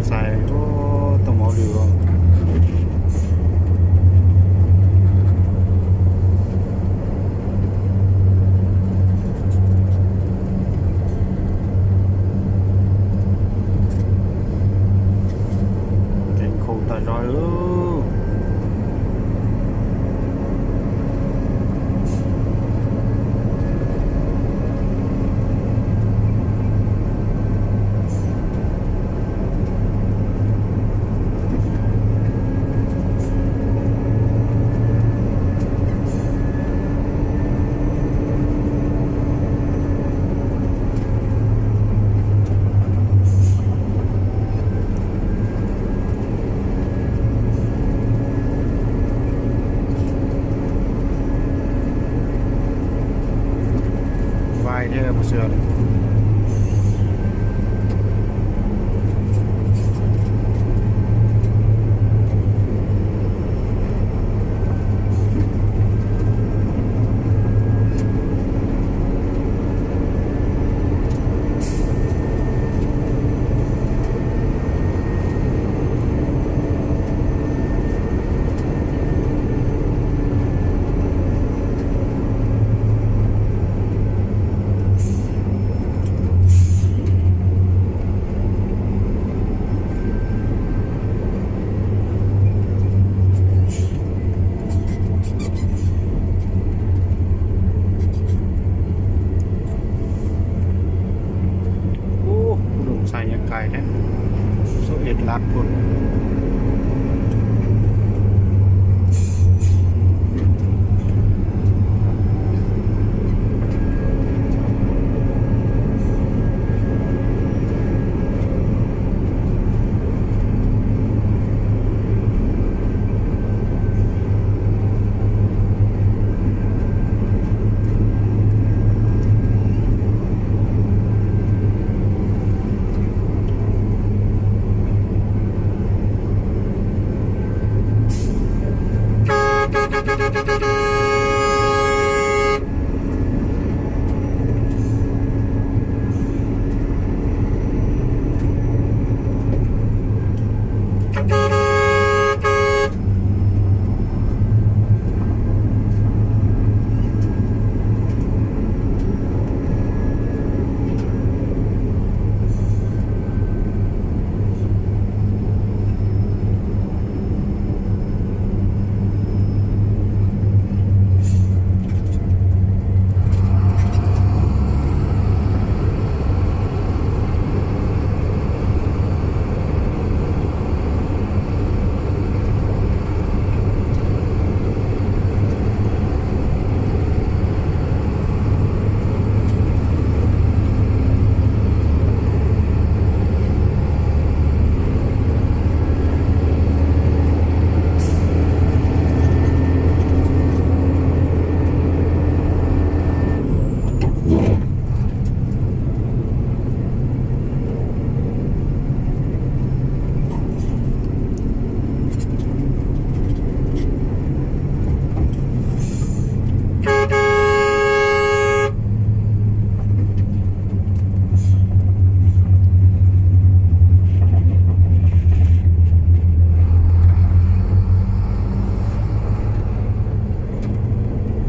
Xais tau mov lwm os. Kev kho tag zog lawm. Vai thiab puas xwb. Ub, kuv lub ntxhais nyuam kais thiab, xub ib lab pum.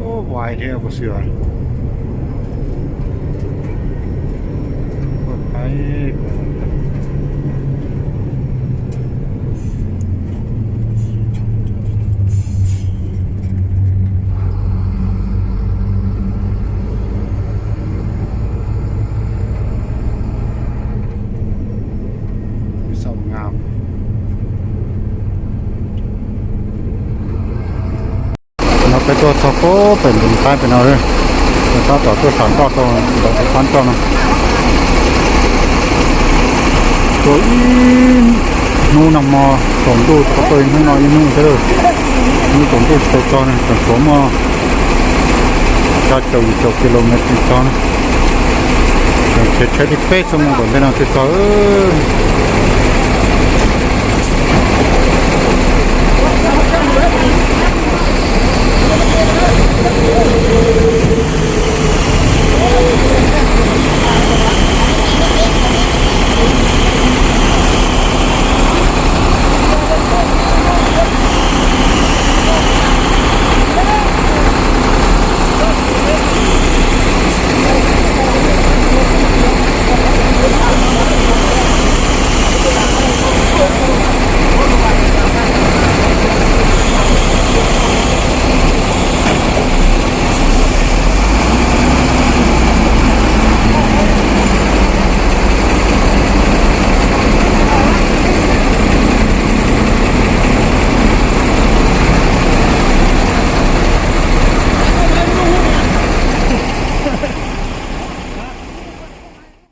Ub, vai thiab puas xwb. No peb tuaj txog pem ntuj qaib pem no, tab tom tuaj sam ntoj tau ntawm peb qab ntoj no. Tuaj ib hnub no hmo tsaus ntuj, tuaj ib hnub no ib hnub thiab, hnub tsaus ntuj tsis tau txog ne, tseem tshuav muaj xya caum yim caum kilomev txog ne. Tseem tshuav tsheb li peb xuab moos tom ntej no thiaj txog.